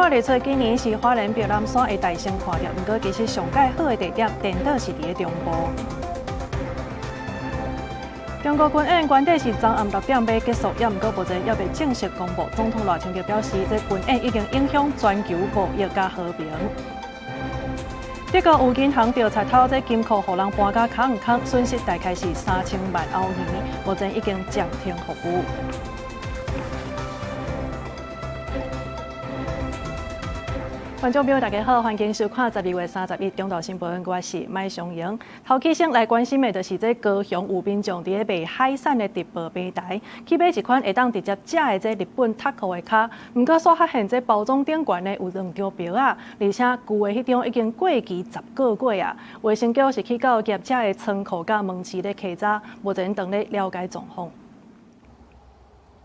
看得出，今年是花蓮白南山的大先看著，毋過其實上蓋好的地點，顛倒是佇咧中部。中國軍演原底是昨暗6點欲結束，猶毋過目前猶未正式公布。總統賴清德表示，這軍演已經影響全球貿易佮和平。德國有銀行著賊偷這金庫，予人搬甲空毋空，損失大概是3000萬歐元，目前已經暫停服務。觀眾朋友，大家好，歡迎收看12月31中晝新聞，我是麥尚瑩。頭起先來關心的，就是這高雄有民眾佇咧賣海產的直播平台，去買一款會當直接食的這日本 taco 的跤，毋過煞發現這包裝頂懸呢有兩張票仔，而且舊的彼張已經過期10個月啊。衛生局是去到業者的倉庫佮門市咧稽查，目前正咧了解狀況。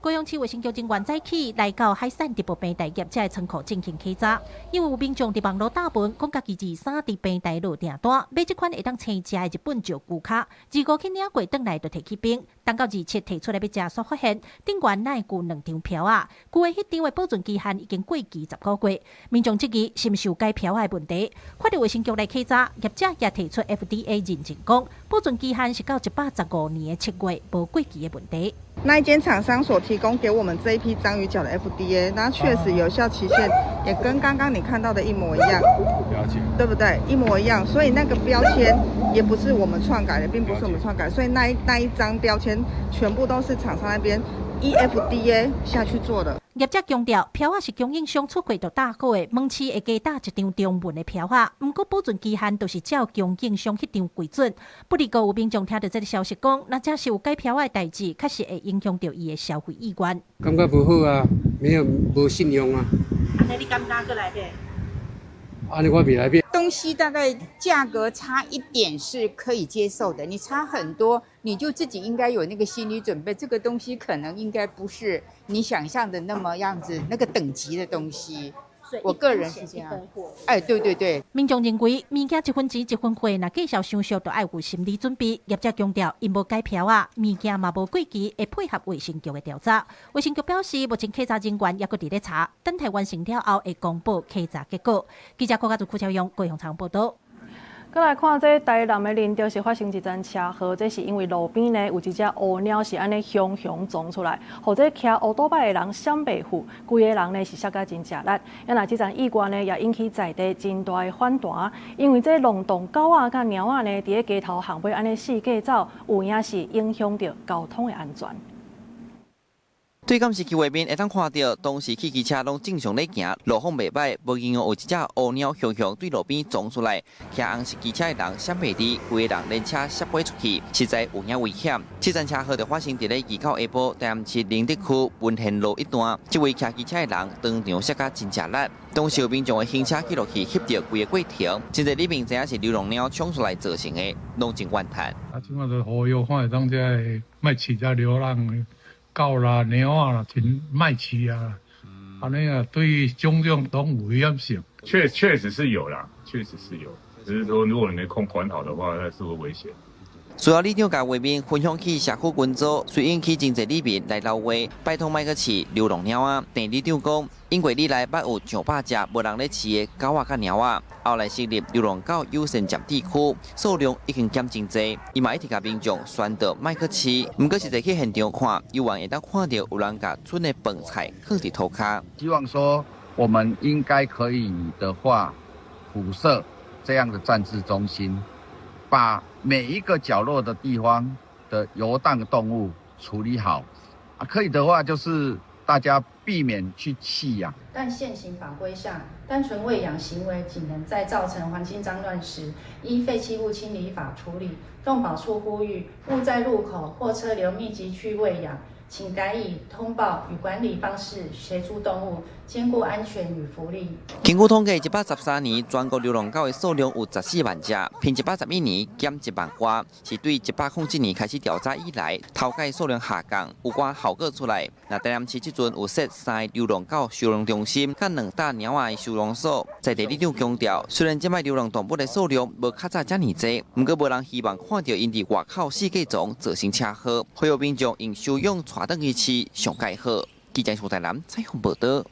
高雄市衛生局人員早起來到海產直播平台業者的倉庫進行稽查，因為有民眾佇網路貼文，講家己23佇平台落訂單，買這款會當生食的日本石龜跤，25去領過，轉來就提去冰，等到27提出來欲食，煞發現頂懸哪會有兩張票仔，舊的彼張的保存期限已經過期10個月，民眾質疑是毋是有改票仔的問題，看著衛生局來稽查，業者也提出 FDA 認證，講保存期限是到115年的7月，無過期的問題。那一間廠商所提供給我們這一批章魚腳的 FDA，那確實有效期限也跟剛剛你看到的一模一樣，了解，對不對？一模一樣，所以那個標籤也不是我們篡改的，並不是我們篡改，所以那一張標籤全部都是廠商那邊 EFDA 下去做的。業者強調，票仔是供應商出貨就打好的，門市會加打一張中文的票仔，毋過保存期限都是照供應商彼張為準。不過有民眾聽著這个消息講，若真是有改票仔的代誌，確實會影響著伊的消費意願。感覺無好啊，沒有無信用啊。按呢你敢敢閣來買？按呢我袂來買。東西大概價格差一點是可以接受的，你差很多，你就自己應該有那個心理準備，這個東西可能應該不是你想象的那麼樣子，那個等級的東西。我個人是這樣。哎，對對對。民眾認為，物件一分錢一分貨，若介紹傷俗，就愛有心理準備。業者強調，𪜶無改票仔，物件嘛無過期，會配合衛生局的調查。衛生局表示，目前稽查人員猶閣佇咧查，等待完成了後會公布稽查結果。記者郭家祖、郭超勇高雄採訪報導。閣來看這台南的林州是發生一場車禍，這是因為路邊呢有一隻烏貓是按呢雄雄撞出來，予這騎烏多擺的人閃袂赴，規个人呢是摔甲真食力。啊，若這場意外呢也引起在地真大的反彈，因為這浪蕩狗仔佮貓仔呢佇咧街頭巷尾按呢四界走，有影是影響著交通的安全。對監視器畫面會當看著，當時汽機車攏正常咧行，路況袂䆀，無意外有一隻烏貓雄雄對路邊撞出來，騎紅色機車的人閃袂佇，規个人連車摔飛出去，實在有影危險。這場車禍就發生佇咧29下晡，台南市寧德區文賢路一段，這位騎機車的人當場摔甲真食力。當時有民眾的行車記錄器翕著規个過程，真濟里面知影是流浪貓衝出來造成的，攏真怨嘆。啊，這馬就呼籲看會當這个莫飼這流浪的狗啦、貓仔啦，真莫飼啊！按呢啊，對種種攏有危險性。確實是有啦，確實是有，只是說如果你沒空管好的話，那是會危險。隨後里長共畫面分享去社區群組，隨引起真濟里民來留話，拜託莫閣飼流浪貓仔。鄭里長講，因過以來捌有上百隻無人咧飼的狗仔佮貓仔，後來設立流浪狗優先暫置區，數量已經減真濟。伊嘛一直共民眾宣導莫閣飼，毋過實際去現場看，猶原會當看著有人共賰的飯菜囥佇塗跤。希望說我們應該可以的話，普設這樣的暫置中心，把每一個角落的地方的遊蕩動物處理好，啊，可以的話就是大家避免去棄養。但現行法規下，單純餵養行為僅能在造成環境髒亂時，依廢棄物清理法處理。動保處呼籲，勿在路口或車流密集區餵養，請改以通報與管理方式協助動物，兼顧安全與福利。根據統計，113年全國流浪狗的數量有14萬隻，比111年減1萬外，是對107年開始調查以來，頭擺數量下降，有寡效果出來。那台南市這陣有設三个流浪狗收容中心，佮兩搭貓仔的收容所。在地里長強調，雖然這擺流浪動物的數量無較早遮爾濟，毋過無人希望看著𪜶佇外口四界撞造成車禍，呼籲民眾用收養帶轉去飼上蓋好。記者蘇台南採訪報導。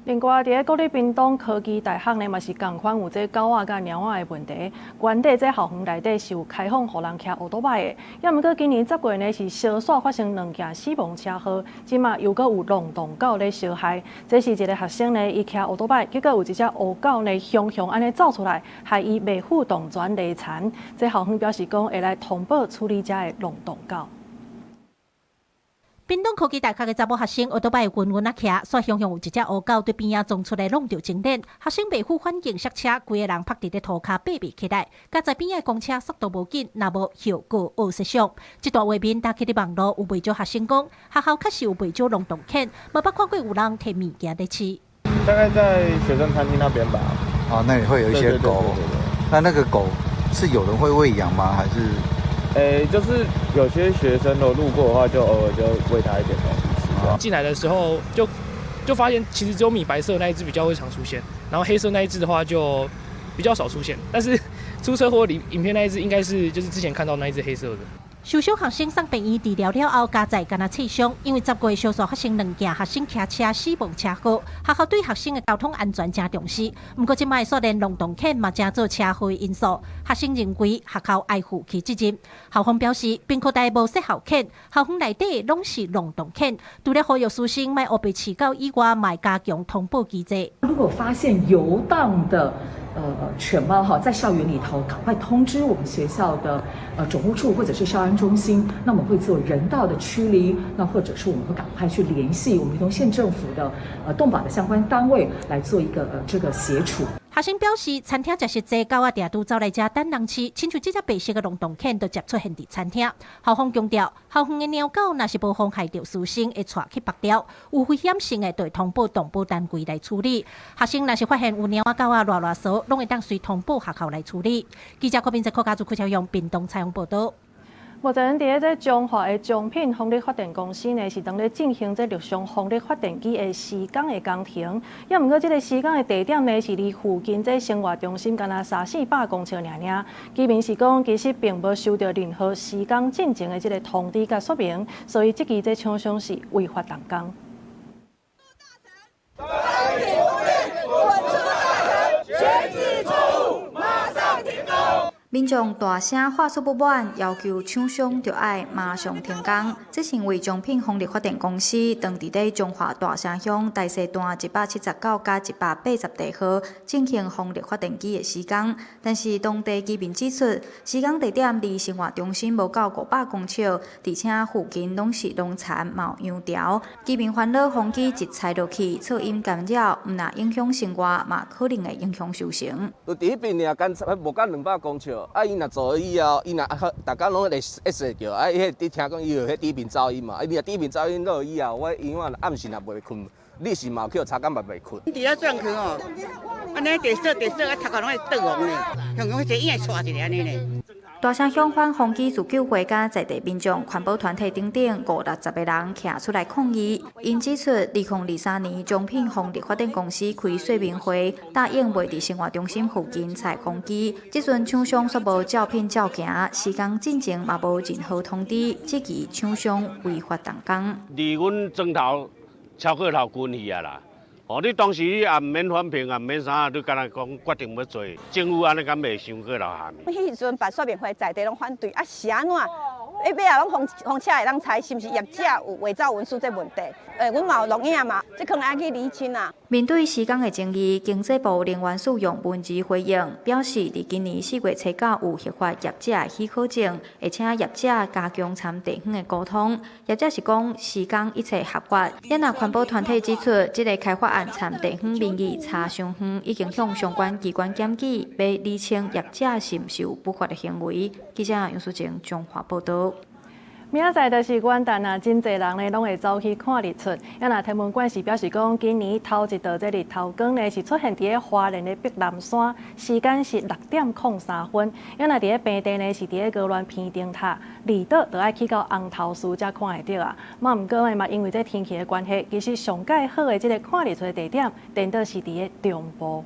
另外，佇咧國立屏東科技大學呢，嘛是仝款有這狗仔佮貓仔的問題。原底這校園內底是有開放予人騎歐多擺的，也毋過今年10月呢是相紲發生兩件死亡車禍，這馬又閣有浪蕩狗咧相害。這是一个學生呢，伊騎歐多擺，結果有一隻烏狗呢，雄雄按呢走出來，害伊袂赴當全犁田。這校方表示講會來通報處理這个浪蕩狗。屏東科技大學的查某學生歐多擺穩穩仔騎，煞雄雄有一隻烏狗對邊仔衝出來，挵著前輪。學生袂赴反應剎車，規个人拍佇咧塗跤爬袂起來。佳哉邊仔公車速度無緊，若無後果惡設想。這段畫面打起佇網路，有袂少學生講，學校確實有袂少浪蕩犬，嘛捌看過有人提物件咧飼。大概在學生餐廳那邊吧。啊，那裡會有一些狗。那那個狗是有人會餵養嗎？還是？就是有些學生如果路過的話，就偶爾就餵他一點東西吃。進來的時候就發現，其實只有米白色那一隻比較會常出現，然後黑色那一隻的話就比較少出現。但是出車禍裡影片那一隻，應該是就是之前看到那一隻黑色的。受傷學生送病院治療了後，佳哉敢若切傷，因為10月相紲發生兩件學生騎車死亡車禍，學校對學生的交通安全誠重視。毋過這擺煞連浪蕩犬嘛成做車禍因素，學生認為學校愛負起責任。校方表示，屏科大無設校犬，校園內底攏是浪蕩犬，除了呼籲師生莫烏白飼狗以外，嘛加強通報機制。如果發現遊蕩的犬貓哈，在校園裡頭，趕快通知我們學校的總務處或者是校安中心，那我們會做人道的驅離，那或者是我們會趕快去聯繫我們屏東縣政府的動保的相關單位來做一個這個協處。學生表示，餐廳食食濟狗仔定拄走來遮等人飼，親像這隻白色的浪蕩犬就接出現佇餐廳。校方強調，校園的貓狗若是無妨害著師生，會帶去縛掉；有危險性的，就會通報動保單位來處理。學生若是發現有貓仔狗仔亂亂踅，攏會當隨通報學校來處理。記者郭斌在客家族區朝陽屏東採訪報導。目前佇咧這彰化的彰品風力發電公司呢，是當咧進行這陸上風力發電機的施工的工程。也毋過，這个施工的地點呢，是離附近這生活中心干焦三四百公尺爾爾。居民是講，其實並無收到任何施工進程的這个通知佮說明，所以這支這廠商是違法動工。民眾大聲發出不滿，要求廠商著愛馬上停工。這是因為彰品風力發電公司當佇咧彰化大城鄉大勢段179佮180地號進行風力發電機的施工，但是當地居民指出，施工地點離生活中心無到500公尺，而且附近攏是農田，嘛有羊條。居民煩惱風機一拆落去，噪音干擾，毋但影響生活，嘛可能會影響收成。就佇彼邊爾，干無到200公尺。啊！伊若做了以後，伊若逐工攏會會踅著，啊！伊彼聽講伊有彼底面噪音嘛，啊！伊若底面噪音落以後，我永遠暗時若袂睏，你是嘛有去查工嘛袂睏。伫遐轉去吼，按呢地說地說，啊，頭殼攏會倒黃呢，像講彼個影會掣一下按呢呢。大城鄉反風機自救會佮在地民眾、環保團體等等五六十个人徛出來抗議。𪜶指出，2023年彰品風力發電公司開說明會，答應袂佇生活中心附近拆風機。這陣廠商煞無照片照行，施工進程嘛無任何通知，質疑廠商違法動工。離阮莊頭超過頭近去啊啦！哦，你當時你也毋免反評，也毋免啥，你敢若講決定欲做，政府按呢敢袂傷過老喊？彼時陣辦說明會，在地攏反對，啊是按怎？尾仔攏風車會當拆，是毋是業者有偽造文書這問題？阮嘛有錄影嘛，這可能愛去釐清啊。面對施工的爭議，經濟部能源署用文字回應，表示佇今年4月初9有核發業者的許可證，而且業者加強參地方的溝通。業者是講施工一切合法。也若環保團體指出，這个開發案參地方民意差傷遠，已經向相關機關檢舉，欲釐清業者是毋是有不法的行為。記者楊淑靜彰化報導。明仔載就是元旦啊，真濟人呢攏會走去看日出。啊，若天文館是表示講，今年頭一道這日頭光呢是出現佇咧花蓮的碧南山，時間是6點03分。啊，若佇咧平地呢是佇咧高巒鼻燈塔，離島就愛去到紅頭嶼才看會著啊。嘛，毋過呢嘛，因為這天氣的關係，其實上蓋好的這个看日出的地點，顛倒是佇咧中部。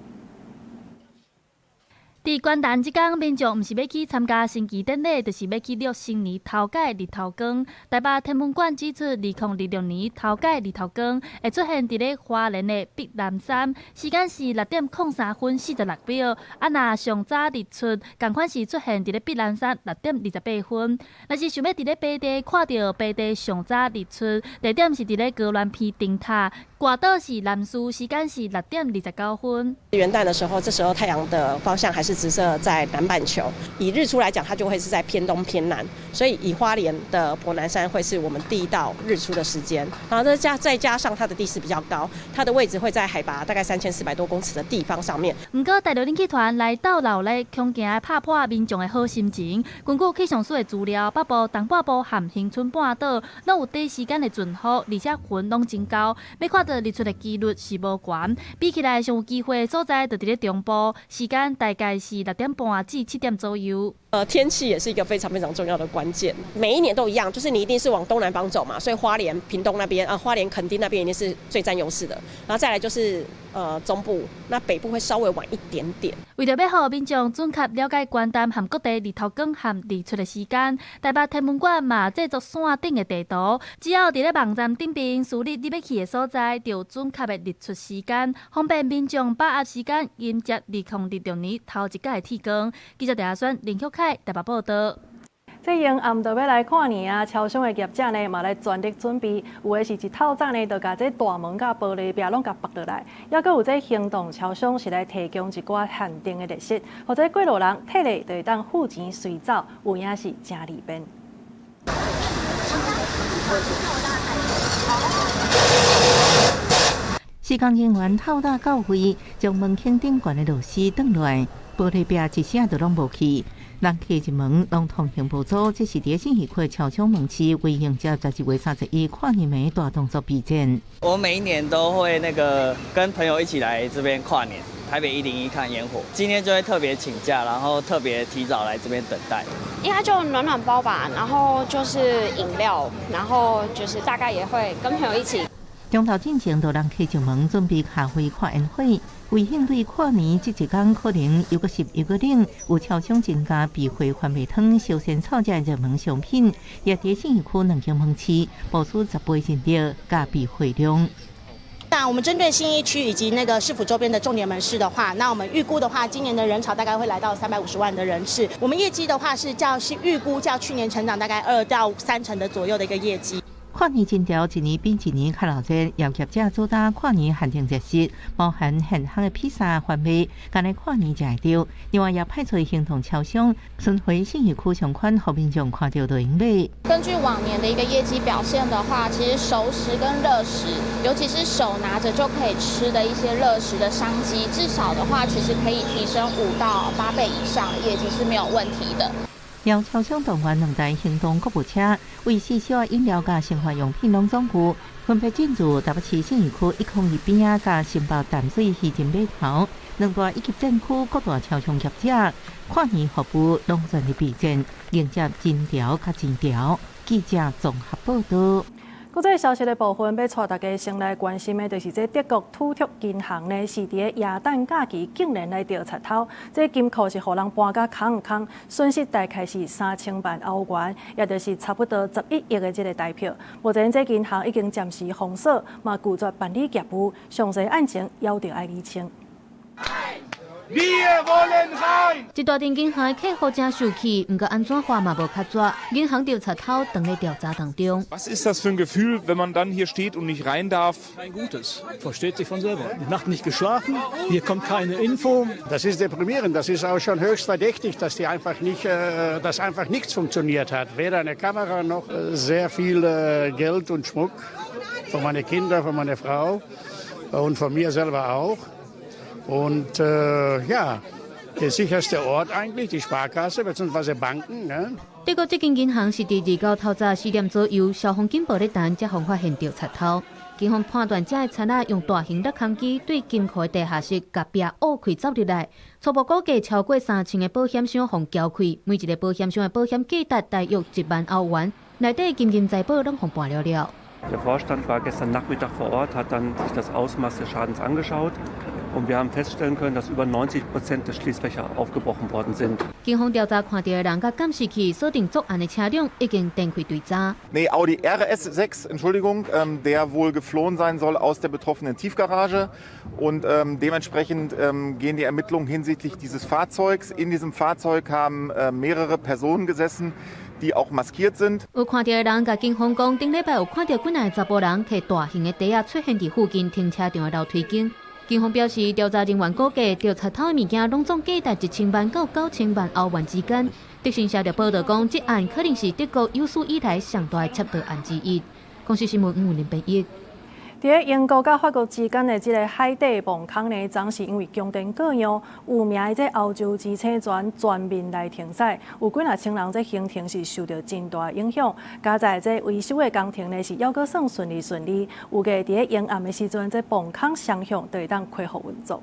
佇元旦這工，民眾毋是欲去參加升旗典禮，就是欲去掠新年頭蓋日頭光。台北天文館指出，2026年頭蓋日頭光會出現佇咧花蓮的碧南山，時間是6點03分46秒。啊，若上早日出，仝款是出現佇咧碧南山6點28分。若是想欲佇咧平地看著平地上早日出，地點是佇咧鵝鑾鼻燈塔，外島是南勢，時間是6點29分。元旦的時候，這時候太陽的方向還是直射在南半球。以日出來講，它就會是在偏東偏南，所以以花蓮的伯南山會是我們第一道日出的時間。然後再加上它的地勢比較高，它的位置會在海拔大概3400多公尺的地方上面。毋過，大陸冷氣團來鬥鬧熱，恐驚拍破民眾的好心情。根據氣象署的資料，北部、東半部和恆春半島攏有短時間的陣雨，而且雲攏真厚，欲看著日出的幾率是無懸。比起來，上有機會的所在就佇咧中部，時間大概是6點半至7點左右。天氣也是一個非常非常重要的關鍵。每一年都一樣，就是你一定是往東南方走嘛，所以花蓮、屏東那邊啊，花蓮、墾丁那邊一定是最佔優勢的。然後再來就是中部，那北部會稍微晚一點點。為著欲予民眾準確了解元旦和各地日頭光和日出的時間，台北天文館嘛製作線頂的地圖，只要佇咧網站頂邊輸入你欲去的所在，就有準確的日出時間，方便民眾把握時間迎接2026年頭一改的天光。記者鄭阿選、林旭凱台北報導。這下暗就欲來跨年啊！超商的業者呢，嘛來全力準備，有的是一透早呢，就共這大門佮玻璃壁攏共縛落來，猶閣有這行動超商是來提供一寡限定的熱食，予這過路人提咧就會當付錢隨走，有影是誠利便。施工人員透早到位，將門框頂懸的螺絲轉落來，玻璃壁一下就攏無去。人客入門攏通行無阻，這是佇信義區超商門市為迎接12月31跨年的大動作備戰。我每一年都會那個跟朋友一起來這邊跨年，台北101看煙火。今天就會特別請假，然後特別提早來這邊等待。應該就暖暖包吧，然後就是飲料，然後就是大概也會跟朋友一起。中晝進前，就人客入門準備咖啡看煙火。為應對跨年這一工可能又閣濕又閣冷，有超商增加備貨番麥湯、燒仙草這熱門商品，也佇信義區兩間門市部署10倍人力佮備貨量。那我們針對信義區以及那個市府周邊的重點門市的話，那我們預估的話，今年的人潮大概會來到350萬的人次。我們業績的話是較是預估較去年成長大概2到3成的左右的一個業績。跨年人潮一年比一年較鬧熱，業者主打跨年限定熱食，包含現烘的披薩、番麥，干焦跨年才會著。另外也派出行動超商巡迴信義區相款，予民眾看著就會用買。根據往年的一個業績表現的話，其實熟食跟熱食，尤其是手拿着就可以吃的一些熱食的商機，至少的話，其實可以提升5到8倍以上的業績是沒有問題的。由超商動員兩台行動購物車，為四小飲料佮生活用品攏總有，分別進駐台北市信義區102邊仔佮新北淡水漁人碼頭兩大一級戰區各大超商業者，跨年服務攏全力備戰，迎接人潮佮錢潮。記者綜合報導。國際消息的部分，欲帶大家先來關心的，就是這德國土著銀行呢，是佇咧耶誕假期竟然來著賊偷，這金庫是予人搬甲空空，損失大概是3000萬歐元，也就是差不多11億的這个台票。目前這銀行已經暫時封鎖，嘛拒絕辦理業務，詳細案情猶著愛釐清。這大間銀行的客戶誠受氣，毋過按怎話嘛無較紙，銀行著賊偷，當咧調查當中。 Was ist das für ein Gefühl, wenn man dann hier steht und nicht rein darf? Kein gutes, versteht sich von selber. Die Nacht nicht geschlafen, hier kommt keine Info. Das ist deprimierend, das ist auch schon höchst verdächtig, dass einfach nichts funktioniert hat. Weder eine Kamera noch sehr viel Geld und Schmuck von meine Kinder, von meiner Frau und von mir selber auch. Und ja, der sicherste Ort eigentlich, die Sparkasse bzw. Banken. Ne? 德國這間銀行是佇29透早4點左右，消防警報咧彈，才予發現著賊偷。警方判斷，這个賊仔用大型挖空機對金庫的地下室共壁挖開走入來，初步估計超過3000个保險箱予撬開，每一个保險箱的保險價值大約1萬歐元，內底金銀財寶攏予搬了了。 Der Vorstand war gestern Nachmittag vor Ort, hat dann sich das Ausmaß des Schadens angeschaut. Und wir haben feststellen können, dass über 90% der Schließfächer aufgebrochen worden sind. 警方調查看著的人佮監視器鎖定作案的車輛已經展開追查。 Nee, Audi RS6, Entschuldigung, der wohl geflohen sein soll aus der betroffenen Tiefgarage. Und dementsprechend gehen die Ermittlungen hinsichtlich dieses Fahrzeugs. In diesem Fahrzeug haben mehrere Personen gesessen, die auch maskiert sind。有看著的人共警方講，頂禮拜有看著幾若个查埔人提大型的袋仔出現佇附近停車場的樓梯間。警方表示，調查人員估計，著賊偷的物件攏總價值1000萬到9000萬歐元之間。德新社就報導講，這案可能是德國有史以來上大的竊盜案之一。公視新聞吳林編譯。佇咧英國佮法國之間的這个海底磅空呢，昨是因為供電過量，有名的這歐洲之星船全面來停駛，有幾若千人這行程是受著真大影響。佳哉這維修的工程呢是猶閣算順利順利，預計佇咧昏暗的時陣，這磅空雙向就會當恢復運作。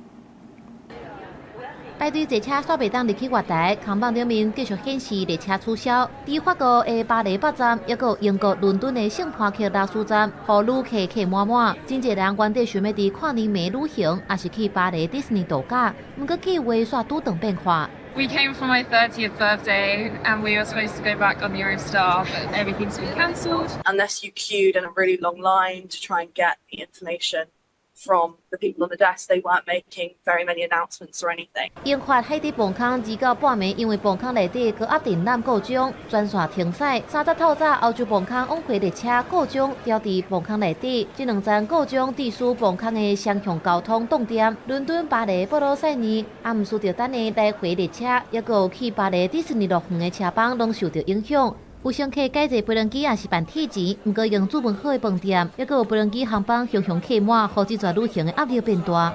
排隊坐車煞袂當入去月台，看板頂面繼續顯示列車取消。佇法國的巴黎北站，抑閣有英國倫敦的聖帕克拉斯站，予旅客客滿滿。真濟人原底想欲佇跨年暝旅行，抑是去巴黎迪士尼度假，毋過計劃煞拄頓變化。 We came for my 30th birthday and we were supposed to go back on the Eurostar, but everything's been cancelled. Unless you queued in a really long line to try and get the information from the people on the desk, they weren't making very many announcements or anything. 英法海底磅空二到半暝，因為磅空內底高壓電纜故障，全線停駛。30透早，歐洲磅空往回列車故障掉佇磅空內底，這兩站故障致使磅空的雙向交通凍點。倫敦、巴黎、布魯塞爾，阿毋輸著等的來回列車，抑閣有去巴黎迪士尼樂園的車班，攏受著影響。有乘客改坐飛輪機抑是辦退錢，毋過用注文好的飯店，抑閣有飛輪機航班常常客滿，予這逝旅行的壓力變大。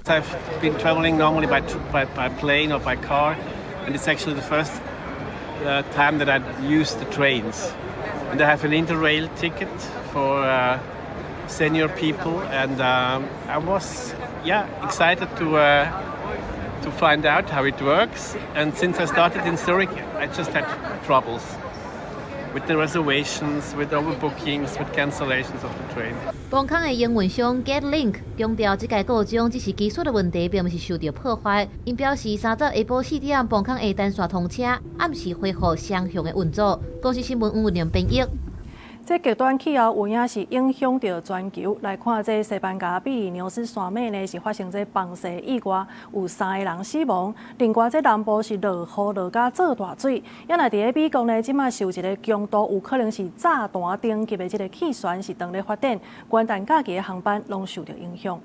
I've been traveling normally by plane or by car, and it's actually the first time that I've used the trains. And I have an Interrail ticket for senior people, and I was, yeah, excited to find out how it works. And since I started in Zurich, I just had troubles with the reservations, with overbookings, with cancellations of the train. 磅空的營運商 Getlink 強調，這个故障只是技術的問題，並毋是受著破壞。𪜶表示，30下晡4點，磅空會單線通車，暗時恢復雙向的運作。公視新聞吳文編譯。這極端氣候有影是影響著全球。來看這西班牙比利牛斯山脈呢，是發生這崩瀉意外，有三個人死亡。另外，這南部是落雨落甲做大水。也若佇咧美國呢，這馬受一个強度有可能是炸彈等級的這个氣旋是當咧發展，元旦假期的航班攏受著影響。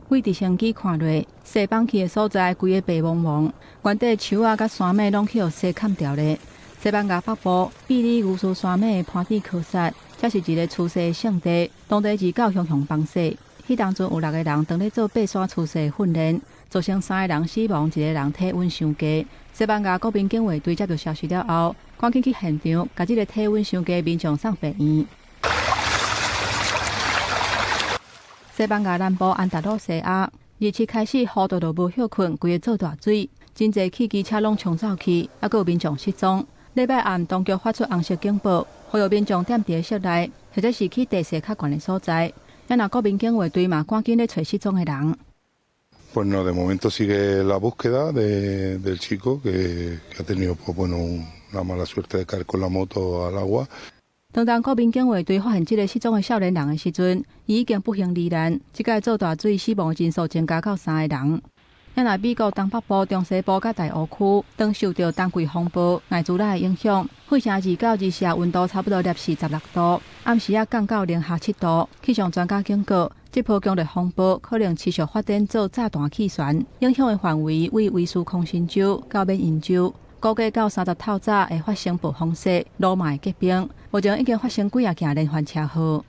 對直升機看落，雪崩去的所在，規个白茫茫，原底樹仔佮山脈攏去予雪崁掉咧。西班牙北部比利牛斯山脈的潘蒂科薩，這是一个出世的聖地，當地29常常崩雪。彼當陣有六个人當咧做爬山出世訓練，造成三个人死亡，一个人體溫傷低。西班牙國民警衛隊接著消息了後，趕緊去現場，共這个體溫傷低民眾送病院。西班牙南部安達魯西亞，27開始雨都都無歇睏，規个做大水，真濟汽機車攏沖走去，猶閣有民眾失蹤。禮拜暗，當局發出紅色警報，呼籲民眾踮佇室內，或者是去地勢較懸的所在。也若國民警衛隊嘛，趕緊咧揣失蹤的人。 Pues no, de momento sigue la búsqueda del chico que ha tenido, pues bueno, una mala suerte de caer con la moto al agua。當當國民警衛隊發現這个失蹤的少年人的時陣，伊已經不幸罹難。這擺做大水死亡人數增加到三个人。也若美國東北部、中西部佮大湖區，當受著冬季風暴艾滋拉的影響，費城29、24溫度差不多攝氏16度，暗時仔降到零下7度。氣象專家警告，這波強烈風暴可能持續發展做炸彈氣旋，影響的範圍為威斯康辛州到緬因州，估計到30透早會發生暴風雪、路嘛會結冰。目前已經發生幾仔件連環車禍。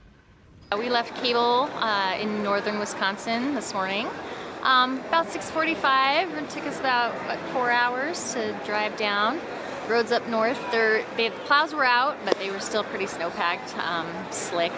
We left Cable in northern Wisconsin this morning. About 6:45. It took us about, what, 4 hours to drive down. Roads up north, the plows were out, but they were still pretty snow-packed, slick.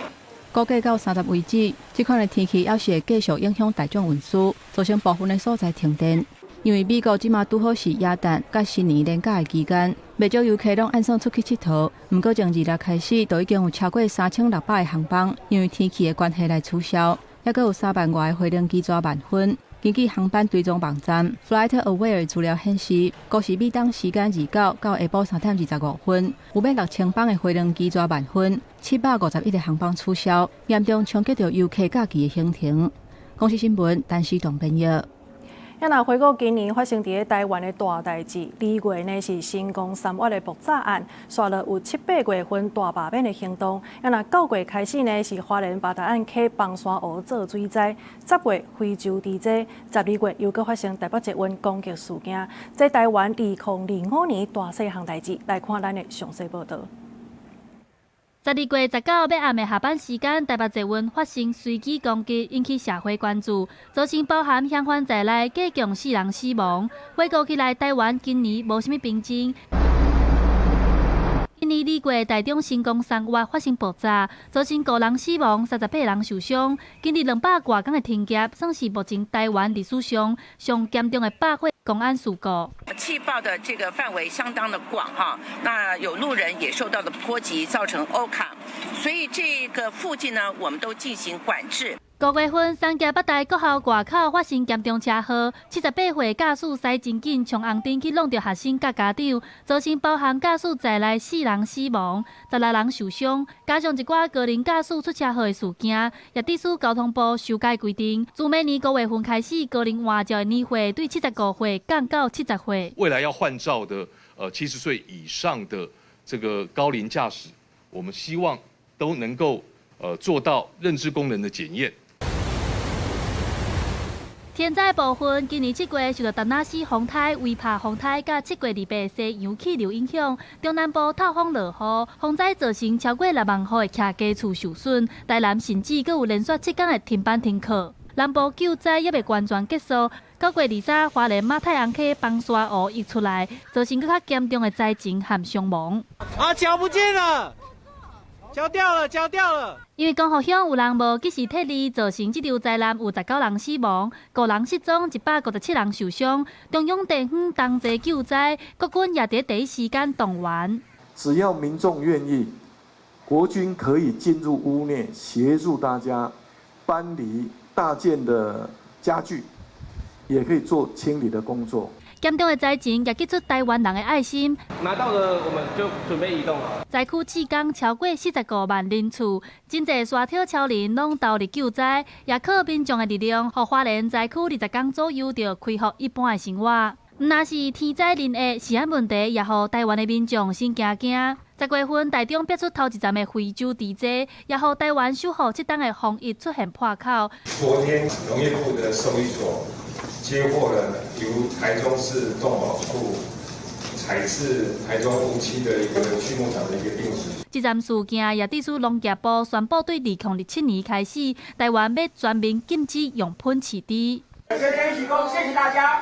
估計到30為止，這款的天氣猶是會繼續影響大眾運輸，造成部分的所在停電。因為美國這馬拄好是耶誕佮新年連假的期間，袂少遊客攏按算出去𨑨迌。毋過從26開始，就已經有超過3600個航班，因為天氣的關係來取消，猶閣有3萬外个飛行機逝慢分。根據航班追蹤網站 FlightAware 資料顯示，高時美東時間29到下晡3點25分，有欲6000班的飛行機逝慢分，751個航班取消，嚴重衝擊著遊客假期的行程。公視新聞，陳思棟編譯。啊，若回顧今年發生佇咧台灣的大代誌，2月呢是新光三越的爆炸案，煞落有七八月份大罷免的行動。啊，若9月開始呢是花蓮八達嶺溪崩山湖做水災，10月非洲地災，12月又閣發生台北捷運攻擊事件。這台灣2025年大細項代誌，來看咱的詳細報導。12月19欲暗的下班時間，台北捷運發生隨機攻擊，引起社會關注，造成包含嫌犯在內，計共四人死亡。回顧起來，台灣今年無啥物平靜。今年2月，台中新光三越發生爆炸，造成五人死亡，38人受傷。經歷200外工的停業，算是目前台灣歷史上上嚴重的百貨公安事故。氣爆的這個範圍相當的廣哈，那有路人也受到了波及，造成歐卡，所以這個附近呢，我們都進行管制。5月份，三峽北大國校外口發生嚴重車禍，78歲駕駛駛真緊，衝紅燈去挵著學生佮家長，造成包含駕駛在內四人死亡，16人受傷。加上一寡高齡駕駛出車禍的事件，也致使交通部修改規定，自明年5月份開始，高齡換照的年歲對75歲降到70歲。未來要換照的，70歲以上的這個高齡駕駛，我們希望都能夠，做到認知功能的檢驗。天災部分，今年7月受到達那斯風颱、威帕風颱佮7月28西洋氣流影響，中南部透風落雨，風災造成超過6萬戶的徛家厝受損。台南甚至閣有連續7天的停班停課。南部救災猶未完全結束，9月23，花蓮馬太鞍溪崩沙湖溢出來，造成閣較嚴重的災情和傷亡。啊，腳不見了！腳掉了，腳掉了！因為光復鄉有人無及時撤離，造成這場災難有19人死亡、5人失蹤、157人受傷。中央地方同齊救災，國軍也佇第一時間動員。只要民眾願意，國軍可以進入屋內協助大家搬離大件的家具，也可以做清理的工作。嚴重的災情也激出台灣人的愛心。拿到了，我們就準備移動了。災區至今超過45萬人次，真濟沙鐵超人攏投入救災，也靠民眾的力量，予花蓮災區20天左右就恢復一般的生活。毋但是天災人禍、治安問題，也予台灣的民眾心驚驚。10月份，台中逼出頭一站的非洲地災，也予台灣守護7冬的防疫出現破口。昨天農業部的獸醫所接獲了由台中市動保處採自台中梧棲的一個畜牧場的一個病死。這站事件也致使農業部宣布，對2027年開始，台灣欲全面禁止用噴飼豬。謝謝大家。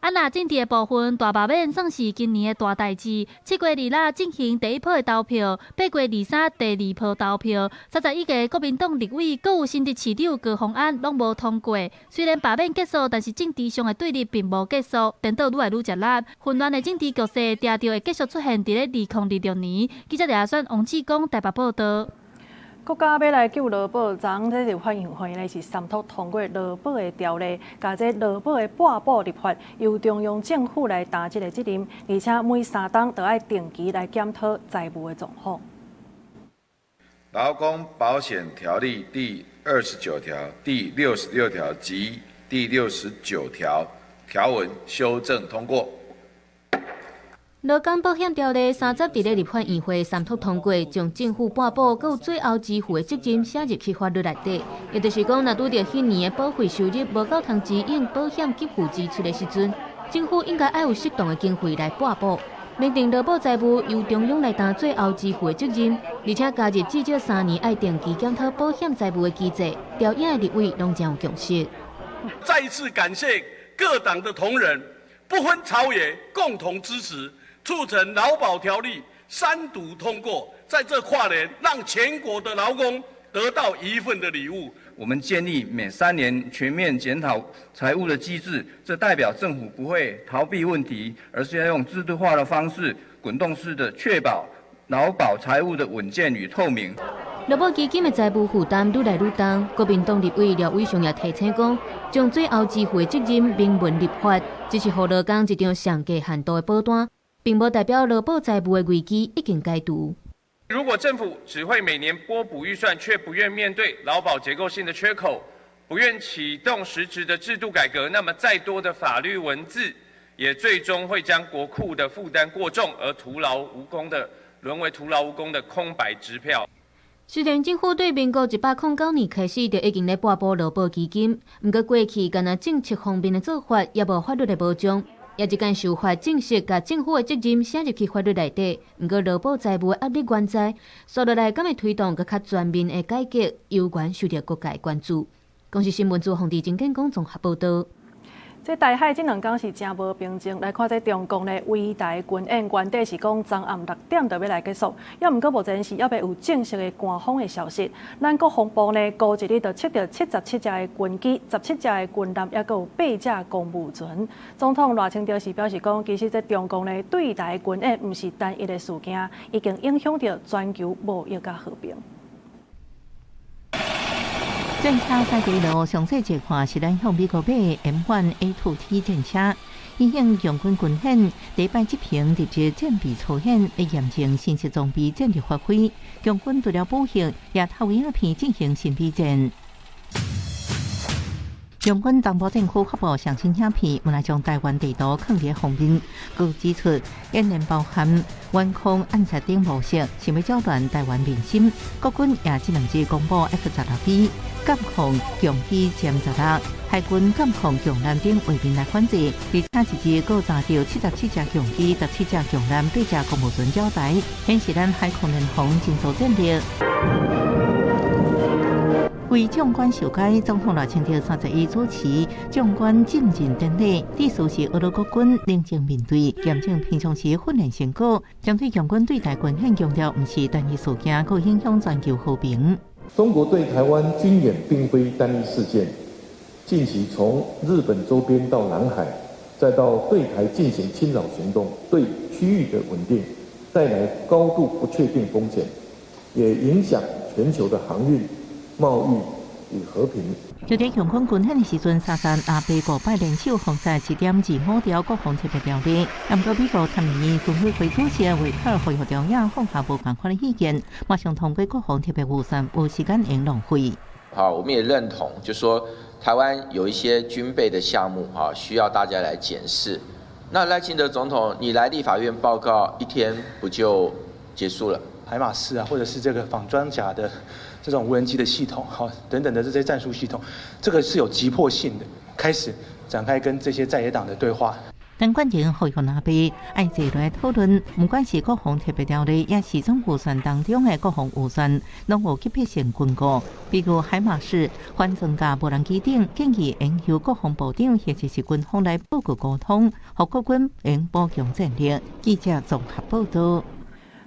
啊，若政治的部分，大罷免算是今年的大代誌。7月26進行第一波的投票，8月23第二波投票。31個國民黨立委，閣有新竹市長高虹安攏無通過。雖然罷免結束，但是政治上的對立並無結束，顛倒愈來愈熱烈。混亂的政治局勢，定著會繼續出現佇咧2026年。記者李選王志剛台北報導。國家欲來救勞保，昨昏這立法院會呢是三讀通過勞保的條例，共這勞保的半保立法，由中央政府來擔這个責任，而且每3冬都愛定期來檢討財務的狀況。勞工保險條例第29條、第66條及第69條條文修正通過。勞工保險條例三十佇咧立法院會三讀通過，將政府半保閣有最後支付的責任寫入去法律內底。也就是講，若拄著彼年的保費收入無夠通支應保險給付支出的時陣，政府應該愛有適當的經費來半保。明定勞保財務由中央來擔最後支付的責任，而且加入至少3年愛定期檢討保險財務的機制，調影的立委攏真有共識。再一次感謝各黨的同仁，不分朝野，共同支持。促成勞保條例三讀通過，在這跨年，讓全國的勞工得到一份的禮物，我們建立每3年全面檢討財務的機制，這代表政府不會逃避問題，而是要用制度化的方式，滾動式的確保勞保財務的穩健與透明。勞保基金的財務負擔愈來愈重，國民黨立委廖偉雄也提醒講，將最後支付的責任明文立法，只是予勞工一張上低限度的保單，並無代表勞保財務的危機已經解除。如果政府只會每年撥補預算，卻不願面對勞保結構性的缺口，不願啟動實質的制度改革，那麼再多的法律文字，也最終會將國庫的負擔過重，而徒勞無功的淪為徒勞無功的空白支票。雖然政府對民國109年開始就已經咧撥補勞保基金，毋過過去干焦政策方面的做法，也無法律的保障，也一間修法正式共政府的責任寫入去法律內底。毋過勞保財務的壓力原在，紲落來敢會推動閣較全面的改革，猶原受著各界關注。公視新聞組洪地鄭建功綜合報道。這台海這兩工是誠無平靜，來看這中共的圍台軍演，原底是講昨暗6點就欲來結束，猶毋過目前是猶未有正式的官方的消息。咱國防部呢，過一日就測著77隻的軍機、17隻的軍艦，猶閣有八隻公務船。總統賴清德是表示講，其實這中共的對台軍演毋是單一的事件，已經影響著全球貿易佮和平。戰車駛佇路，詳細一看是咱向美國買的 M1A2T 戰車，因應共軍軍演，第一擺執行入職戰備操演，來驗證新式裝備戰力發揮。共軍除了武嚇，也透過影片進行心理戰。共軍東部戰區發布上新影片，原來將台灣地圖囥佇封面，閣指出演練包含遠控暗殺等模式，想欲攪亂台灣民心。國軍也這兩日公布 F-16B 監控共機殲十六，海軍監控共艦等畫面來反制，而且一日閣查著77隻共機、17隻共艦、八隻公務船擾台，顯示咱海空聯防真足戰力。為將官授階，總統賴清德31主持將官進任典禮，致辭時呵咾國軍冷靜面對，驗證平常時訓練成果，針對共軍對台軍演強調，毋是單一事件，閣影響全球和平。中國對台灣軍演並非單一事件，近期從日本周邊到南海，再到對台進行侵擾行動，對區域的穩定帶來高度不確定風險，也影響全球的航運、貿易與和平。就佇共軍軍演的時陣，三三阿八五擺聯手封殺1.25條國防特別條例。毋過美國參議院軍委會主席維克爾呼籲中央放下無仝款的意見，馬上通過國防特別預算，無時間會浪費。好，我們也認同，就說台灣有一些軍備的項目，哈，需要大家來檢視。那賴清德總統，你來立法院報告一天不就結束了？海馬斯啊，或者是這個仿裝甲的這種無人機的系統，好等等的這些戰術系統，這個是有急迫性的，開始展開跟這些在野黨的對話。陳冠廷呼籲阿伯愛坐落來討論，毋管是國防特別條例，抑是總預算當中的國防預算，攏有急迫性軍購，比如海馬斯、反裝甲無人機等，建議應由國防部長或者是軍方來報告溝通，予國軍會補強戰力。記者綜合報道。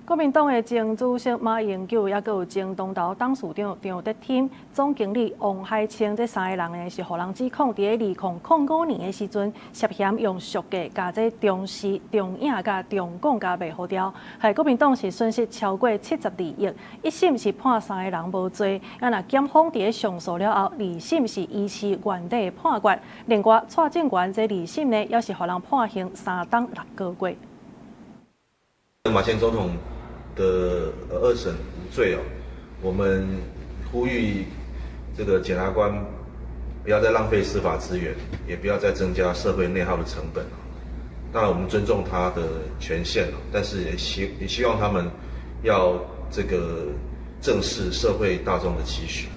國民黨的前主席馬英九，猶閣有前東投董事長張德天、總經理王海清，這三个人呢，是予人指控佇咧2005年的時陣，涉嫌用俗價共這中視、中影佮中廣共賣予掉，害國民黨是損失超過72億。一審是判三个人無罪，啊若檢方佇咧上訴了後，二審是維持原底的判決。另外，蔡正元這二審呢，也是予人判刑3冬6個月。馬前總統的二審無罪哦，我們呼籲這個檢察官不要再浪費司法資源，也不要再增加社會內耗的成本。當然，我們尊重他的權限，但是也希望他們要這個正視社會大眾的期許。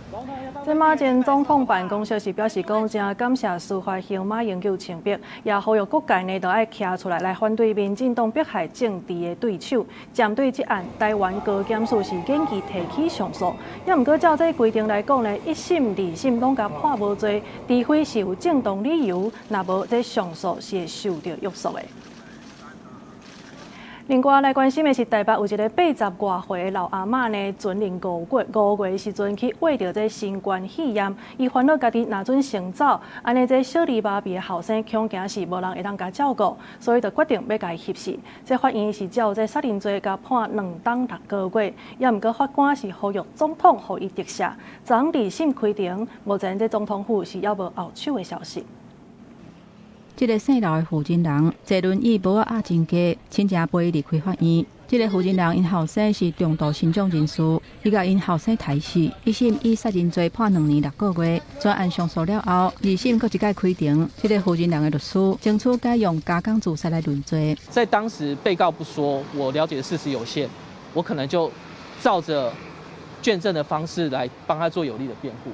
這馬前總統辦公室是表示講，誠感謝司法向馬英九清白，也呼籲各界呢都愛徛出來來反對民進黨迫害政治的對手。針對這案，台灣高檢署是研議提起上訴。猶毋過照這規定來講呢，一審、二審攏共判無罪，除非是有正當理由，若無這上訴是會受著約束的。另外來關心的是，台北有一个80外歲的老阿嬤呢，前年5月時陣去患著這新冠肺炎，伊煩惱家己若準先走，按呢這小兒麻痹的後生恐驚是無人會當共照顧，所以就決定欲共伊翕死。這法院是照這殺人罪共判2冬6個月，也毋過法官是呼籲總統予伊特赦。昨昏二審開庭，目前這總統府是猶無後手的消息。這个姓劉的負責人坐輪椅無壓真低，親情陪伊離開法院。這个負責人𪜶後生是重度身障人士，伊共𪜶後生刣死，一審以殺人罪判2年6個月。全案上訴了後，二審閣一擺開庭，這个負責人的律師爭取改用加工自殺來論罪。在當時被告不說，我了解的事實有限，我可能就照着卷證的方式來幫他做有力的辯護。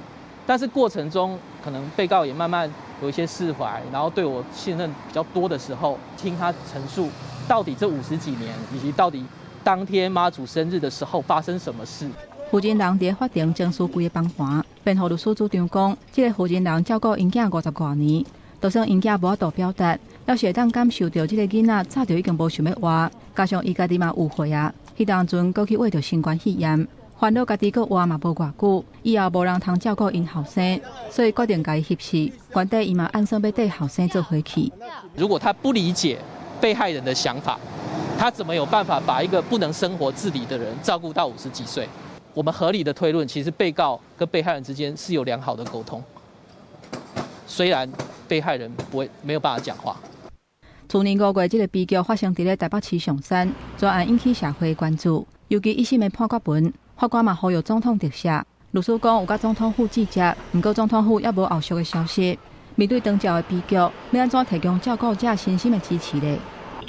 但是過程中，可能被告也慢慢有一些釋懷，然後對我信任比較多的時候，聽他陳述到底這50幾年，以及到底當天媽祖生日的時候發生什麼事。負責人佇法庭情緒規个崩盤，辯護律師主張講，這个負責人照顧𪜶囝50外年，就算𪜶囝無法度表達，猶是會當感受著這个囡仔早就已經無想欲活，加上伊家己嘛有歲啊，彼當陣閣去患著新冠肺炎。煩惱家己閣活嘛無偌久，以後無人通照顧𪜶後生，所以決定共伊翕死。原底伊嘛按算欲綴後生做伙去。如果他不理解被害人的想法，他怎麼有辦法把一個不能生活自理的人照顧到50幾歲？我們合理的推論，其實被告跟被害人之間是有良好的溝通，雖然被害人不會沒有辦法講話。去年5月，這个悲劇發生佇咧台北市松山，全案引起社會關注，尤其一審的判決文。法官嘛呼籲總統特赦，律師講有佮總統府接觸，毋過總統府猶無後續的消息。面對長照的悲劇，欲按怎提供照顧者身心的支持呢？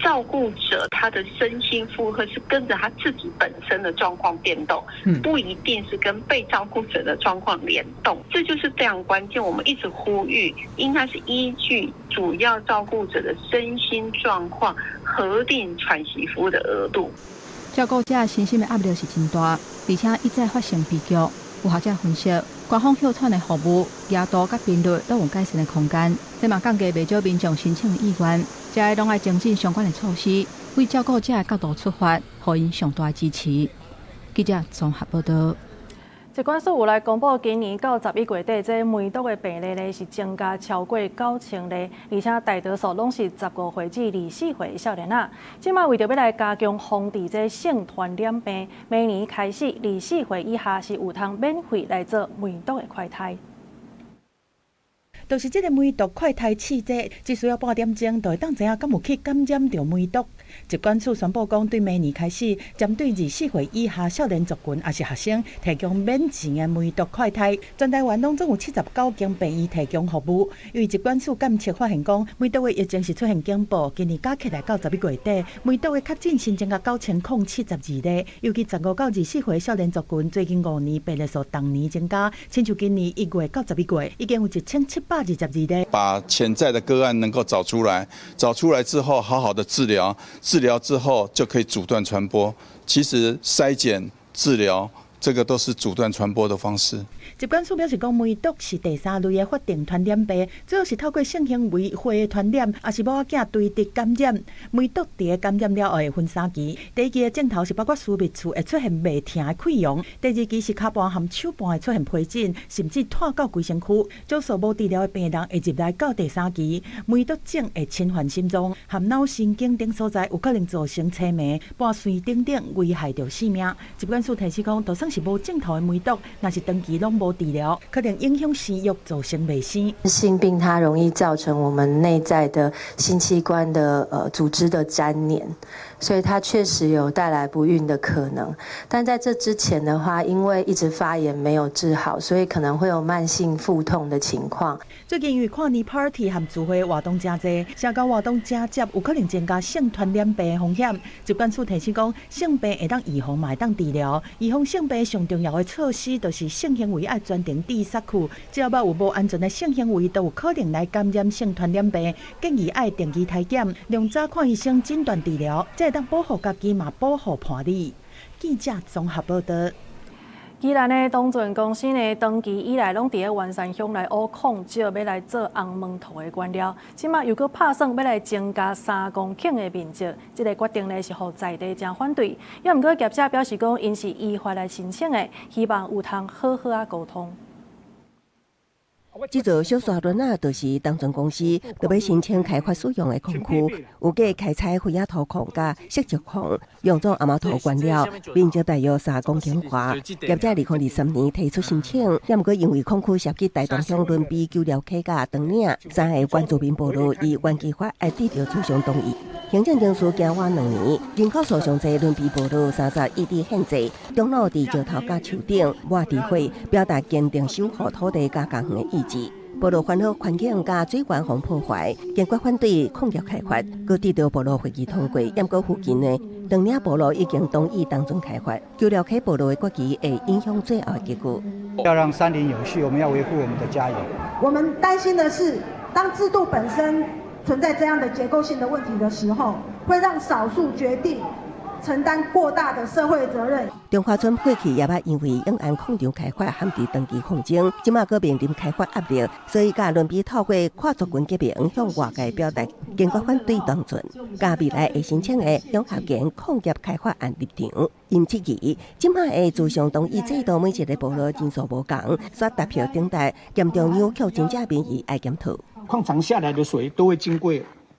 照顧者他的身心負荷是跟着他自己本身的狀況變動，不一定是跟被照顧者的狀況聯動，這就是非常關鍵。我們一直呼籲，應該是依據主要照顧者的身心狀況核定喘息服務的額度。照顧者身心的壓力是真大，而且一再發生悲劇。有學者分析，官方哮喘的服務、額度佮頻率攏有改善的空間，這嘛降低袂少民眾申請的意願。這个攏愛精進相關的措施，為照顧者的角度出發，予𪜶上大的支持。記者綜合報導。疾管署有來公布，今年到11月底，這梅毒的病例呢是增加超過9000例，而且大多數攏是15歲至24歲的少年仔。這擺為著欲來加強防治這性傳染病，明年開始24歲以下是有通免費來做梅毒的快篩。就是這个梅毒快篩試劑，只需要半點鐘，就會當知影敢有去感染著梅毒。疾管署宣布講，對明年開始，針對24歲以下少年族群，抑是學生，提供免錢的梅毒快篩。全台灣攏總有79間病院提供服務。因為疾管署監測發現講，梅毒的疫情是出現警報，今年加起來到11月底，梅毒的確診新增加9072例，尤其15到24歲少年族群，最近5年病例數逐年增加，親像今年1月到11月，已經有1722例。把潛在的個案能夠找出來，找出來之後好好的治療，治療之後就可以阻斷傳播。其實篩檢、治療，這個都是阻斷傳播的方式。疾管署表示講，梅毒是第3類的法定傳染病，主要是透過性行為血的傳染，抑是某仔囝垂直感染。梅毒佇感染了後會分3期，第一期的症頭是包括私密處會出現袂疼的潰瘍，第二期是跤盤和手盤會出現皮疹，甚至湠到規身軀。少數無治療的病人會入來到第3期，梅毒症會侵犯心臟和腦神經等所在，有可能造成痴迷、半衰等等危害著性命。疾管署提醒講，就算是無症頭的梅毒，若是長期攏無治療，可能影響生育，造成袂生。性病它容易造成我們內在的性器官的組織的粘連，所以它確實有帶來不孕的可能。但在這之前的話，因為一直發炎沒有治好，所以可能會有慢性腹痛的情況。最近因為跨年 party 和聚會活動誠濟，社交活動誠濟，有可能增加性傳染病的風險。疾管署提醒講，性病會當預防，嘛會當治療。預防性病上重要的措施，就是性行為愛全程戴殺具，只要有無安全的性行為，都有可能來感染性傳染病。建議愛定期體檢，量早看醫生診斷治療，才會當保護家己，嘛保護伴侶。記者綜合報導。宜蘭的東泉公司呢，長期以來攏佇咧員山鄉來挖礦石，欲來做紅毛土的原料。這馬又閣拍算欲來增加3公頃的面積，這个決定呢是予在地誠反對。也毋過業者表示講，𪜶是依法來申請的，希望有通好好仔溝通。這座小沙崙仔，就是東泉公司欲申請開發使用的礦區，預計開採菲仔土礦佮錫石礦，用做紅毛土原料，面積大約3公頃外。業者2023年提出申請，也毋過因為礦區涉及台東鄉崙埤舊寮溪佮長嶺三个原住民部落，依原基法愛得著諮商同意。行政程序行倚2年，人口數上濟崙埤部落31致憲制，長老佇石頭佮樹頂抹豬血，表達堅定守護土地佮家園的意志。部落煩惱環境佮水源予破壞，堅決反對礦業開發，閣得著部落會議通過。毋過附近的長嶺部落已經同意東泉開發，舊寮溪部落的決議會影響最後的結果。要讓山林永續，我們要維護我們的家園。我們擔心的是，當制度本身存在這樣的結構性的問題的時候，會讓少數決定承擔過大的社會責任。中華村過去也捌因為永安礦場開發陷佇長期抗爭，這馬閣面臨開發壓力，所以佮崙埤透過跨族群結盟向外界表達堅決反對東泉，佮未來會申請的永合間礦業開發案立場。𪜶質疑，這馬的諮商同意制度每一个部落人數無仝，煞投票頂代，嚴重扭曲真正民意愛檢討。礦場下來的水都會經過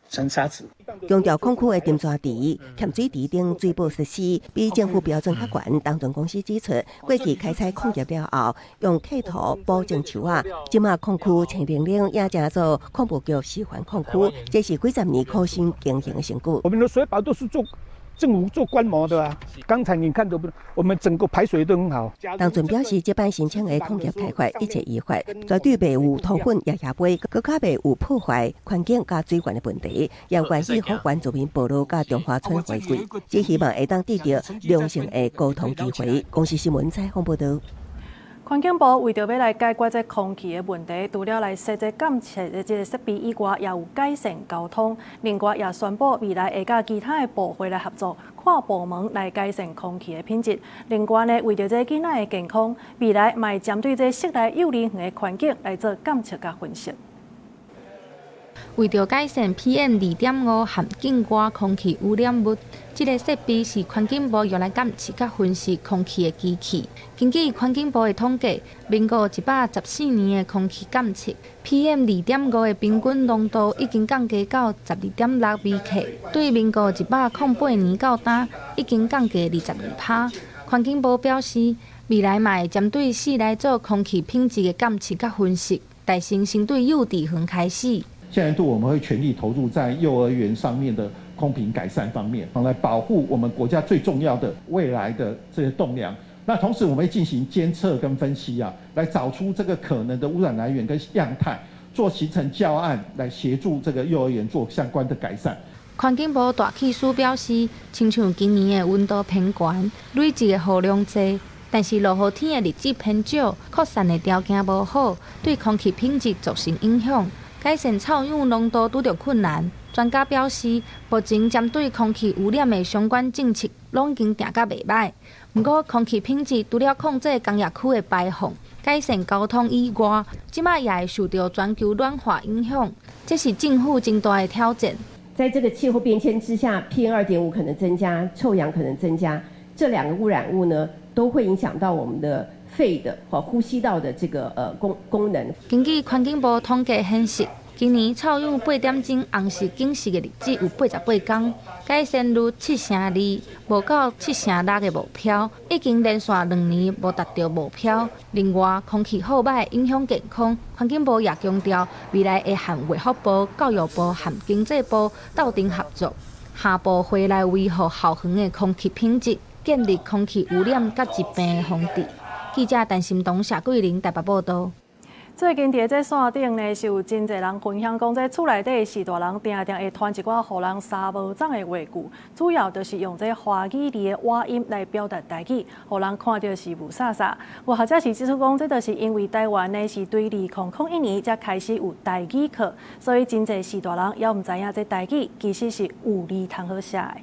沉沙池。強調礦區的沉沙池、鹹水池等水保設施比政府標準較懸。東泉公司指出，過去開採礦業了後，用客土補種樹仔，這馬礦區青零零也成做礦務局示範礦區，這是幾十年苦心經營的成果。我們的水保都是做政府做觀摩的啊。剛才你看到不？我們整個排水都很好。東泉表示，這擺申請的礦業開發一切依法，絕對袂有塗粉掖掖杯，閣較袂有破壞環境佮水源的問題，也願意予原住民部落佮中華村回饋，只希望會當得著良性的溝通機會。公視新聞採訪報導。環境部為著欲來解決這空氣的問題，除了來設這監測的這个設備以外，也有改善交通。另外，也宣布未來會佮其他的部會來合作，跨部門來改善空氣的品質。另外呢，為著這囡仔的健康，未來嘛會針對這室內幼兒園的環境來做監測佮分析。為著改善 PM 2.5和境外空氣污染物，這个設備是環境部用來監測佮分析空氣的機器。根據環境部的統計，民國114年的空氣監測，PM 2.5的平均濃度已經降低到12.6微克，對民國108年到今，已經降低22%。環境部表示，未來嘛會針對室內做空氣品質的監測佮分析，大先先對幼稚園開始。下年度我們會全力投入在幼兒園上面的空品改善方面，來保護我們國家最重要的未來的這些棟梁。那同時我們會進行監測跟分析啊，來找出這個可能的污染來源跟樣態，做形成教案來協助這個幼兒園做相關的改善。環境部大氣司表示，親像今年的溫度偏懸，累積的雨量濟，但是落雨天的日子偏少，擴散的條件無好，對空氣品質造成影響。改善臭氧濃度拄著困難。專家表示，目前針對空氣污染的相關政策攏已經定甲袂䆀。毋過，空氣品質除了控制工業區的排放、改善交通以外，這馬也會受著全球暖化影響，這是政府真大的挑戰。在這個氣候變遷之下，PM 2.5可能增加，臭氧可能增加，這兩個污染物呢，都會影響到我們的肺的或呼吸道的這個功能。根據環境部統計顯示，今年臭氧8點鐘紅色警示的日子有88天，改善率7.2%，無到7.6的目標，已經連續2年無達著目標。另外，空氣好䆀影響健康，環境部也強調，未來會和衛福部、教育部和經濟部鬥陣合作，跨部會來維護校園的空氣品質，建立空氣污染佮疾病的防治。記者陳心東、謝桂玲台北報導。最近佇這線頂呢，是有真濟人分享講，這厝內底序大人定定會傳一寡予人三無總的話句，主要就是用這華語字的倚音來表達台語，予人看著是霧煞煞。有學者是指出講，這就是因為台灣呢是對2001年才開始有台語課，所以真濟序大人猶毋知影這台語其實是有字通好寫的。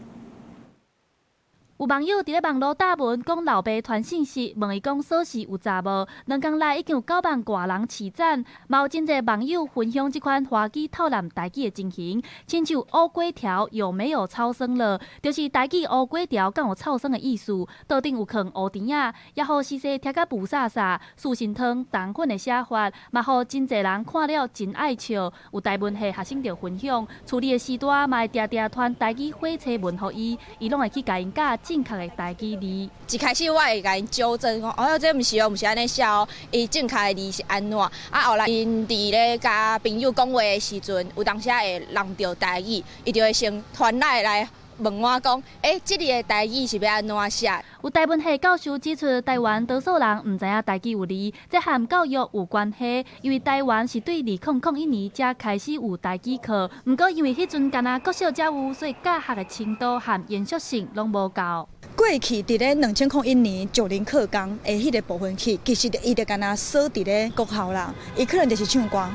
有網友佇咧網路貼文講老爸傳信息，問伊講鎖匙有查無？兩工來已經有9萬外人揤讚，嘛有真濟網友分享這款滑機透濫台語的情形，親像烏粿條有沒有超生了，就是台語烏粿條敢有臭酸的意思，桌頂有囥烏甜仔，也予時勢聽甲霧煞煞，素心湯腸粉的寫法，嘛予真濟人看了真愛笑。有台文系學生就分享，厝裡的序大嘛會定定傳台語火車文予伊，伊攏會去共𪜶教正確的台語字。一開始我會共𪜶糾正講，哦，這毋是哦，毋是按呢寫哦，伊正確的字是按怎？啊，後來𪜶佇咧佮朋友講話的時陣，有當時會弄著台語，伊就會先傳來問我講，欸，這个的台語是欲按怎寫？有台文系教授指出，台灣多數人毋知影台語有字，這和教育有關係，因為台灣是對2001年才開始有台語課，毋過因為彼陣干焦國小才有，所以教學的程度和嚴肅性攏無夠。過去佇咧2001年九零課綱的彼个部分去，其實伊就干焦鎖佇咧國校啦，伊可能就是唱歌，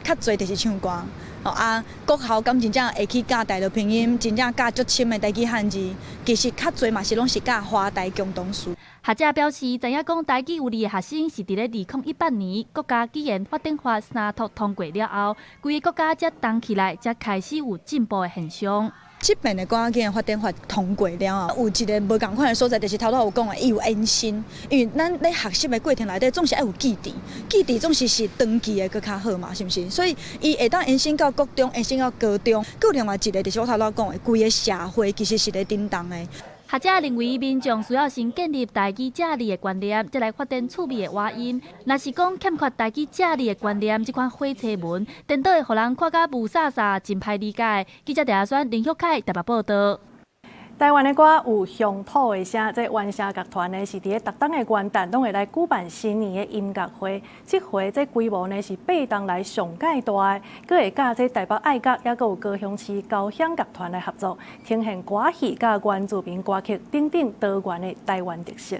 較濟就是唱歌。哦啊，國校敢真正會去教大陸拼音，真正教足深的台語漢字，其實較濟嘛是攏是教華台共同書。學者表示，知影講台語有字的學生是佇咧2018年國家語言發展法三讀通過了後，規个國家才動起來，才開始有進步的現象。這遍的國家語言發展法通過了後，有一个無仝款的所在，就是頭拄有講的，伊有延伸。因為咱咧學習的過程內底，總是愛有記憶，記憶總是是長期的閣較好嘛，是毋是？所以伊會當延伸到國中，延伸到高中。閣有另外一个，就是我頭拄講的，規个社會其實是咧振動的。學者認為，民眾需要先建立台語正字的觀念，才來發展趣味的倚音。若是講欠缺台語正字的觀念，這款火車文，顛倒會予人看甲霧煞煞，真歹理解。記者鄭阿選、林旭凱台北報導。台灣的歌有鄉土的聲，這原聲樂團呢是佇咧逐冬的元旦攏會來舉辦新年的音樂會。這回這規模呢是八冬來上蓋大的，閣會佮這台北愛樂，猶閣有高雄市交響樂團來合作，呈現歌戲佮原住民歌曲等等多元的台灣特色。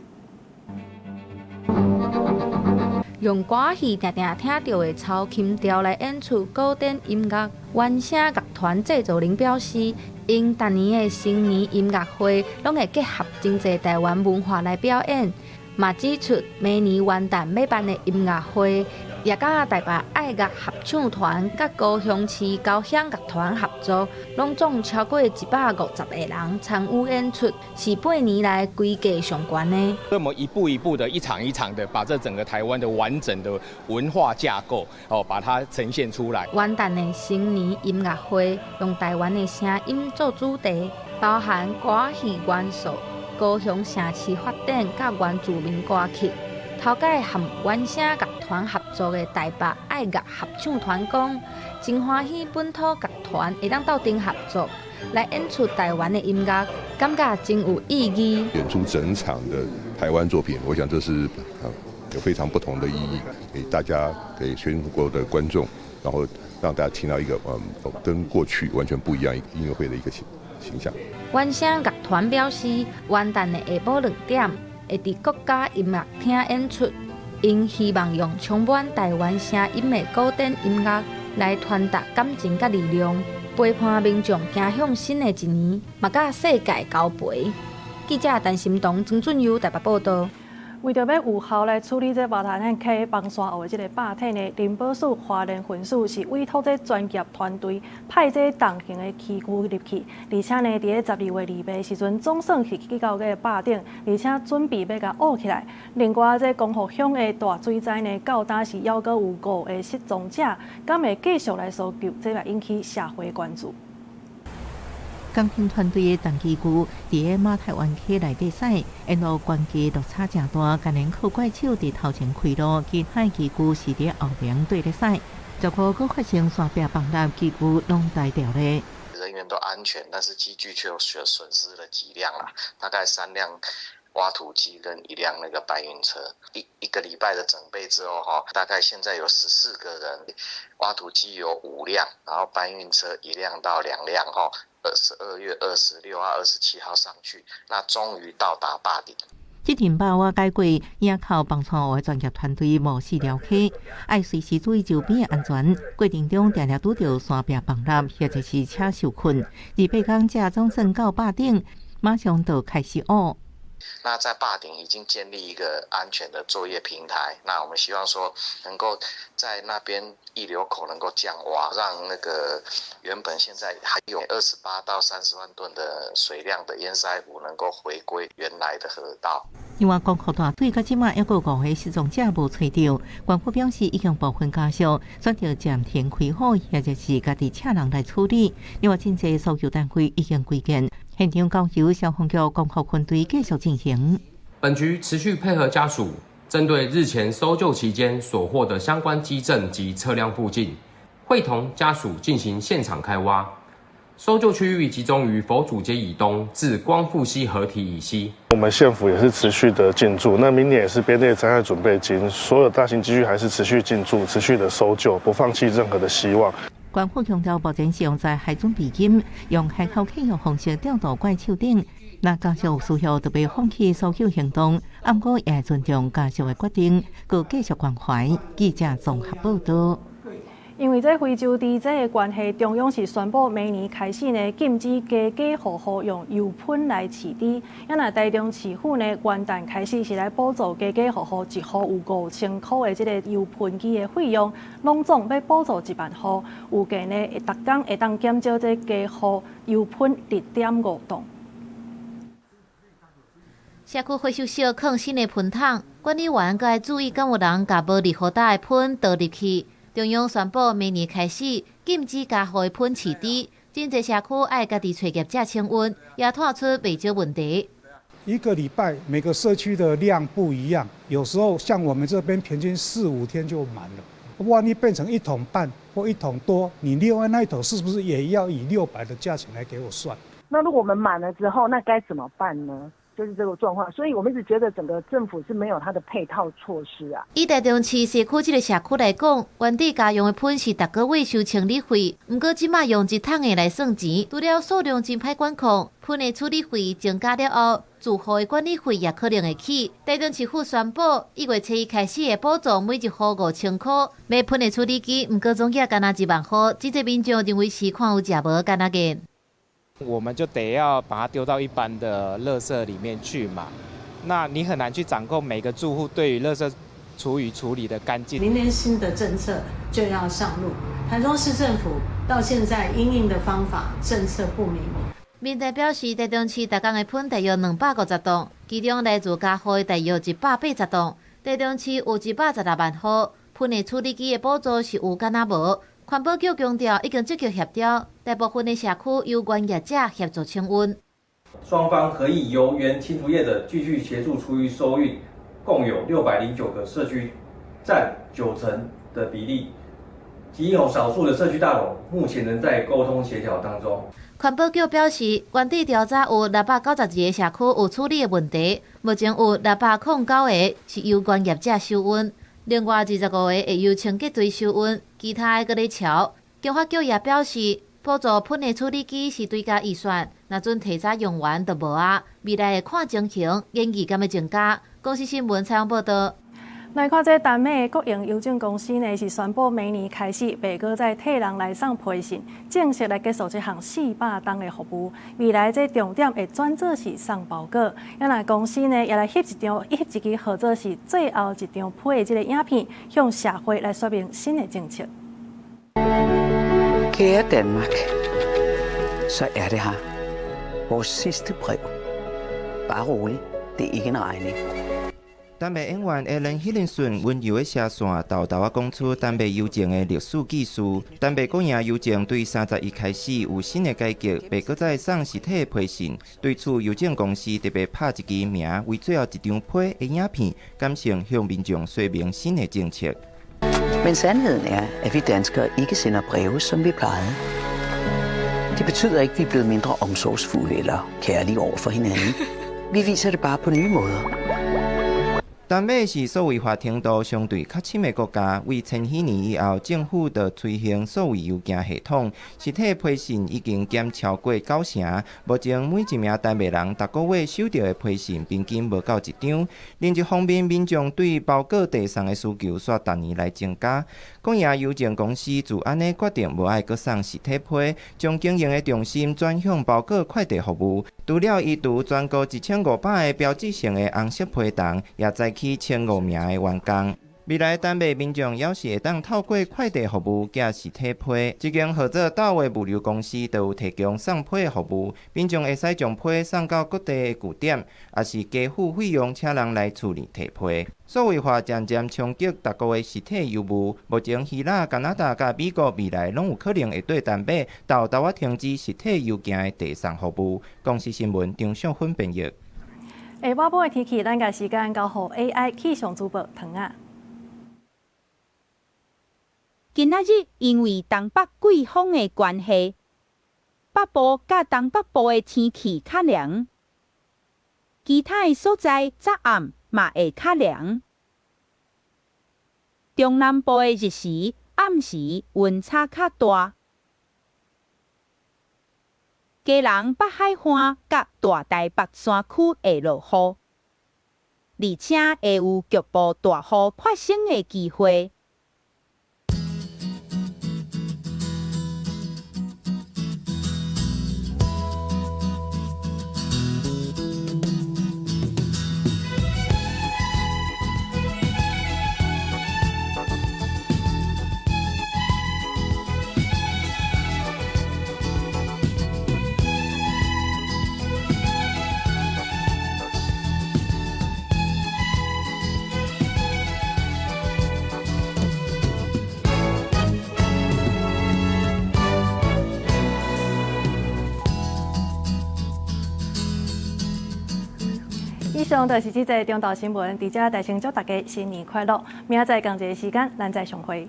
用歌戲定定聽著的抽琴調來演出古典音樂，原聲樂團製作人表示，𪜶逐年的新年音樂會攏會結合真濟台灣文化來表演，嘛指出明年元旦欲辦的音樂會，也佮台北愛樂合唱團佮高雄市交響樂團合作，攏總超過150個人參與演出，是8年來規格上懸的。那麼一步一步的，一場一場的，把這整個台灣的完整的文化架構，哦，把它呈現出來。元旦的新年音樂會用台灣的聲音做主題，包含歌戲元素、高雄城市發展佮原住民歌曲。頭擺和原聲樂團合作的台北愛樂合唱團講，真歡喜本土樂團會當鬥陣合作來演出台灣的音樂，感覺真有意義。演出整場的台灣作品，我想這是有非常不同的意義，給大家、給全國的觀眾，然後讓大家聽到一個跟過去完全不一樣音樂會的一個形象。原聲樂團表示，元旦的下晡2點，會佇國家音樂廳演出，𪜶希望用充滿台灣聲音的古典音樂來傳達感情佮力量，陪伴民眾走向新的一年，嘛佮世界交陪。記者陳心彤、曾俊佑台北報導。為著欲有效來處理這馬達咱溪崩山湖的這个壩體呢，林寶樹花蓮分署是委託這專業團隊派這重型的機具入去，而且呢，佇咧12月28時陣，總算是去到這个壩頂，而且準備欲共挖起來。另外，這光復鄉的大水災呢，到今是猶閣有5個失蹤者，敢會繼續來搜救？這嘛引起社會關注。工程團隊的重機具佇咧馬太灣溪內底駛，沿路懸崖落差誠大，共連靠怪手佇頭前開路，其他機具是佇後面對咧駛。結果閣發生山壁崩塌，機具攏呆掉咧。人員都安全，但是機具卻損失了幾輛啦，大概3輛挖土機跟1輛那個搬運車。一個禮拜的準備之後，哈，大概現在有14個人，挖土機有5輛，然後搬運車1輛到2輛，哈。12月26號、27號上去，那終於到達壩頂。這陣壩瓦解過，依靠崩山湖的專業團隊無死了溪，愛隨時注意周邊的安全。過程中定定拄著山壁崩塌，或者是車受困。28天才總算到壩頂，馬上就開始挖。那在壩頂已經建立一個安全的作業平台，那我們希望說能夠在那邊溢流口能夠降挖，讓那個原本現在還有28到30萬噸的水量的堰塞湖能夠回歸原來的河道。另外，江湖大水到這馬猶閣五个失蹤者無揣著，縣府表示已經部分家屬選擇暫停開戶，或者是家己請人來處理。另外，真濟搜救單位已經歸建，現場交由消防局光復分隊繼續進行。本局持續配合家屬，針對日前搜救期間所獲的相關跡證及車輛附近，會同家屬進行現場開挖。搜救區域集中於佛祖街以東至光復溪河堤以西。我們縣府也是持續的進駐，那明年也是編列災害準備金，所有大型機具還是持續進駐，持續的搜救，不放棄任何的希望。縣府強調，目前是用在海準備金，用海口契約方式調度怪手頂。若家屬有需要，就袂放棄搜救行動。毋過也會尊重家屬的決定，閣繼續關懷。記者綜合報道。因為這非洲豬瘟的關係，中央是宣布明年開始呢，禁止家家戶戶用油噴來飼豬。啊若台中市府呢，元旦開始是來補助家家戶戶一戶有5000箍的這个油噴機的費用，攏總欲補助1萬戶。預計呢，會逐工會當減少這家戶油噴2.5噸。社區回收室囥新的噴桶，管理員閣愛注意，敢有人共無入雨袋的噴倒入去。中央宣布，明年開始禁止家戶的噴飼豬，真濟社區愛家己揣業者清運，也拖出袂少問題。一個禮拜每個社區的量不一樣，有時候像我們這邊平均四五天就滿了。萬一變成一桶半或一桶多，你另外那一桶是不是也要以600的價錢來給我算？那如果我們滿了之後，那該怎麼辦呢？就是這個狀況，所以我們一直覺得整個政府是沒有它的配套措施啊。以台中市西區這个社區來講，原底家用的噴是逐個月收清理費，毋過這馬用一桶的來算錢，除了數量真歹管控，噴的處理費增加了後，住戶的管理費也可能會起。台中市府宣布，1月初1開始會補助每一戶5000箍買噴的處理機，毋過總價干焦1萬箍，真濟民眾認為是看有食無干焦見。我們就得要把它丟到一般的垃圾裡面去嘛，那你很難去掌控每個住戶對於垃圾廚餘處理的乾淨。明年新的政策就要上路，台中市政府到現在因應的方法政策不明。民代表示，台中市逐工的噴大約250噸，其中來自家戶的大約180棟。台中市有116萬戶，噴的處理機的補助是有敢若無。環保局強調，已經積極協調，大部分的社區由原業者協助清運。雙方合意由原清除業者繼續協助廚餘收運，共有609個社區，佔9成的比例。僅有少數的社區大樓目前仍在溝通協調當中。環保局表示，原底調查有692个社區有處理的問題，目前有609個是由原業者收運。另外25个會由清潔隊收運，其他的閣咧喬。經發局也表示，補助噴的處理機是追加預算，若準提早用完就無啊。未來會看情形，建議敢欲增加。公視新聞採訪報導。來看這丹麥國營郵政公司呢，是宣布明年開始袂閣再替人來送批信，正式來結束這項400冬的服務。未來這重點會轉做是送包裹。啊若公司呢，也來翕一張，翕一支號做是最後一張批的這个影片，向社會來說明新的政策。 Kære Danmark, så er det her. Vores sidste brev. Bare rolig, det er ikke en regning. 丹麥演員艾倫·希林遜溫柔的聲線，沓沓仔講出丹麥郵政的歷史故事。丹麥國營郵政對31開始有新的改革，袂閣再送實體的批信。對此，郵政公司特別拍一支名為最後一張批的影片，感性向民眾說明新的政策。 Men sandheden er, at vi danskere ikke sender breve, som vi plejede. Det betyder ikke, at vi er blevet mindre omsorgsfulde eller kærlige over for hinanden. Vi viser det bare på nye måder. 丹麥是數位化程度相對較深的國家，為千禧年以後，政府就推行數位郵件系統，實體批信已經減超過9成。目前每一名丹麥人逐个月收著的批信平均無夠一張。另一方面，民眾對包裹遞送的需求煞逐年來增加。國營郵政公司自按呢決定無愛閣送實體批，將經營的重心轉向包裹快遞服務。除了移除全國1500個標誌性的紅色批筒，也裁去1500名的員工。未來丹麥民眾猶是會當透過快遞服務寄實體批，這間號做斗的物流公司就有提供送批的服務，民眾會使將批送到各地的據點，抑是加付費用請人來處理提批。數位化漸漸衝擊各國的實體郵務，目前希臘、加拿大佮美國未來攏有可能會對丹麥沓沓仔停止實體郵件的遞送服務。公視新聞張尚芬編譯。下半晡的天氣，咱共時間交予 AI 氣象主播唐仔。今仔日因為東北季風的關係，北部佮東北部的天氣較涼，其他的所在早暗嘛會較涼。中南部的日時、暗時溫差較大。基隆北海岸佮大台北山區會落雨，而且會有局部大雨發生的機會。以上就是這節中晝新聞，佇遮代先祝大家新年快樂。明仔載仝一个時間，咱再相會。